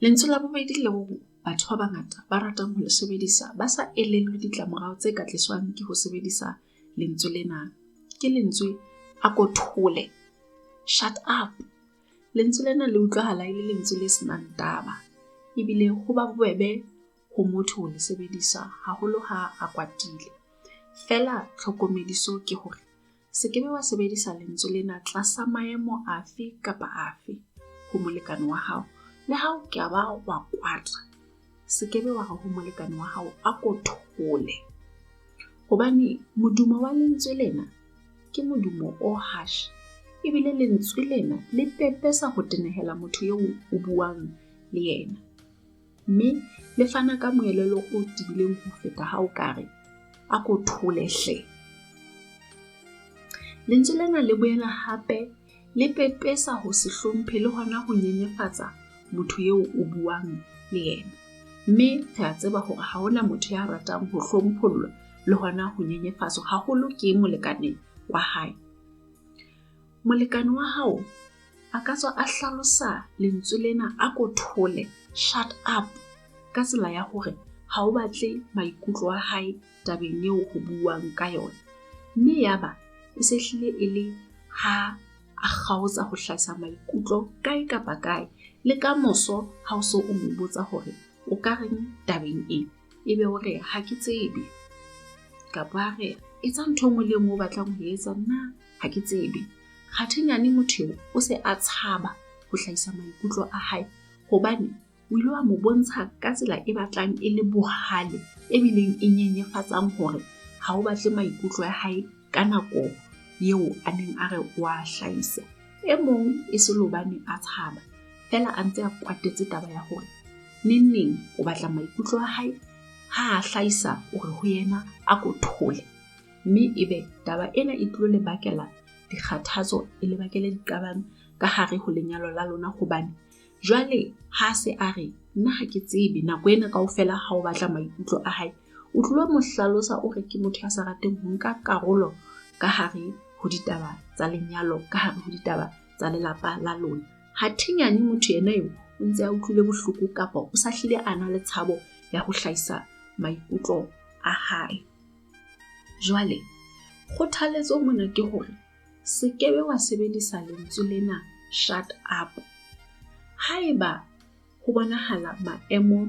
Lentswe la bobedi leo batho ba bangata ba ratang ho le sebedisa ba sa elellwe ditlamorao tse ka tliswang ke ho sebedisa lentswe lena, ke lentswe a ko thole, shut up. Lentswe lena le utlwahala e le lentswe le senang taba ebile ho ba bobebe ho motho ho le sebedisa haholo ha a kwatile. Feela tlhokomediso ke hore se ke be wa sebedisa lentswe lena tlasa maemo afe kapa afe ho molekane wa hao. Le ha o ka ba wa kwata, se ke be wa re ho molekane wa hao a ko thole. Hobane modumo wa lentswe lena ke modumo o harsh, ebile lentswe lena le pepesa ho tenehela motho eo o buang le yena. Mme le fana ka moelelo o tibileng ho feta ha o ka re, a ko thole hle. Lentswe lena le boela hape le pepesa ho se hlomphe le hona ho nyenyefatsa motho eo o buang le yena. Mme re a tseba hore ha hona motho ya ratang ho hlomphollwa le hona ho nyenyefatswa haholo ke molekane wa hae. Molekane wa hao a ka tswa a hlalosa lentswe lena a ko thole, shut up, ka tsela ya hore ha o batle maikutlo a hae tabeng eo ho buang ka yona. Mme yaba e se hlile e le ha a kgaotsa ho hlahisa maikutlo kae kapa kae, le ka moso ha o so o mo botsa hore o ka reng tabeng e, ebe o re ha ke tsebe. Kapa a re etsa ntho e nngwe le e nngwe o batlang ho etsa, nna ha ke tsebe. Kgathenyane motho eo o se a tshaba ho hlahisa maikutlo a hae hobane o ile wa mo bontsha ka tsela e batlang e le bohale e bileng e nyenyefatsang hore ha o batle maikutlo a hae ka nako eo a neng a re wa hlahisa. E mong e se le hobane a tshaba feela a ntse a kwatetse taba ya hore neng neng o batla maikutlo a hae, ha a hlahisa o re ho yena a ko thole. Mme ebe taba ena e tlilo le bakela dikgathatso, e le bakele diqabang ka hare ho lenyalo la lona hobane jwale ha se a re nna ha ke tsebe nako ena kaofela ha o batla maikutlo a hae, o tlilo mo hlalosa o re ke motho ya sa rateng ho nka karolo ka hare ho ditaba tsa lenyalo, ka hare ho ditaba tsa lelapa la lona. Ha thinyane motho yena eo o ntse a utlwile bohloko kapa o sa hlile a na le tshabo ya ho hlahisa maikutlo a hae. Jwale kgothaletso mona ke hore se ke be wa sebedisa lentswe lena shut up. Haeba ho bonahala maemo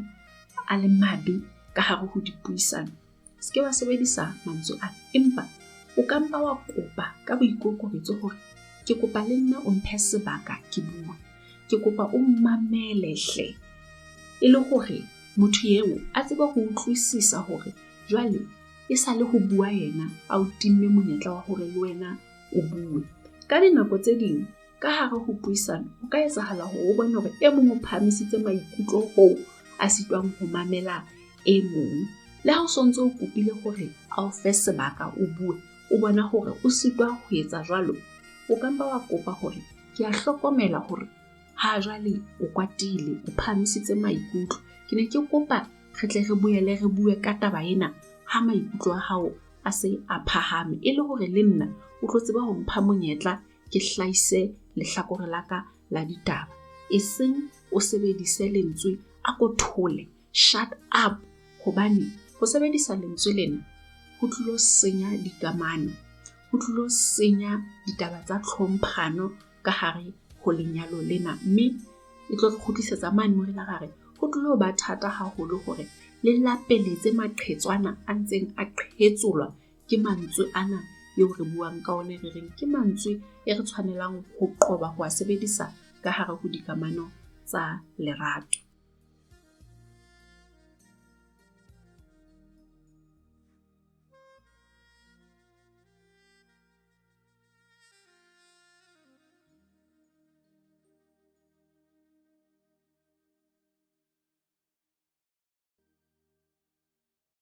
a le mabe ka hare ho dipuisano, se ke wa sebedisa mantswe ana, empa o ka mpa wa kopa ka boikokobetso hore ke kopa le nna o mphe sebaka ke bue. Ke kopa o mmamele hle, e le hore motho eo a tsebe ho utlwisisa hore jwale e sale ho bua yena a o timme monyetla wa hore le wena o bue. Ka dinako tse ding ka hare ho puisano ho ka etsahala hore o bone hore e mong o phahamisitse maikutlo hoo a sitwang ho mamela e mong. Le ha o sontso o kopile hore a o fe sebaka o bue, o bona hore o sitwa ho etsa jwalo, o ka mpa wa kopa hore ke a hlokomela hore ha jwale o kwatile, o phahamisitse maikutlo. Ke ne ke kopa re tle re boele re bue ka taba ena ha maikutlo a hao a se a phahame, e le hore le nna o tlo tseba ho mpha monyetla ke hlahise lehlakore la ka la ditaba. Eseng o sebedise lentswe a ko thole, shut up, hobane ho sebedisa lentswe lena ho tlilo senya dikamano, ho tlilo senya ditaba tsa tlhomphano ka hare ho lenyalo lena. Mme e tlo re kgutlisetsa mane moo re ile ra re ho tlilo ba thata haholo hore le lapeletse maqhetswana a ntseng a qhetsolwa ke mantswe ana eo re buang ka ona, re reng ke mantswe e re tshwanelang ho qoba ho a sebedisa ka hare ho dikamano tsa lerato.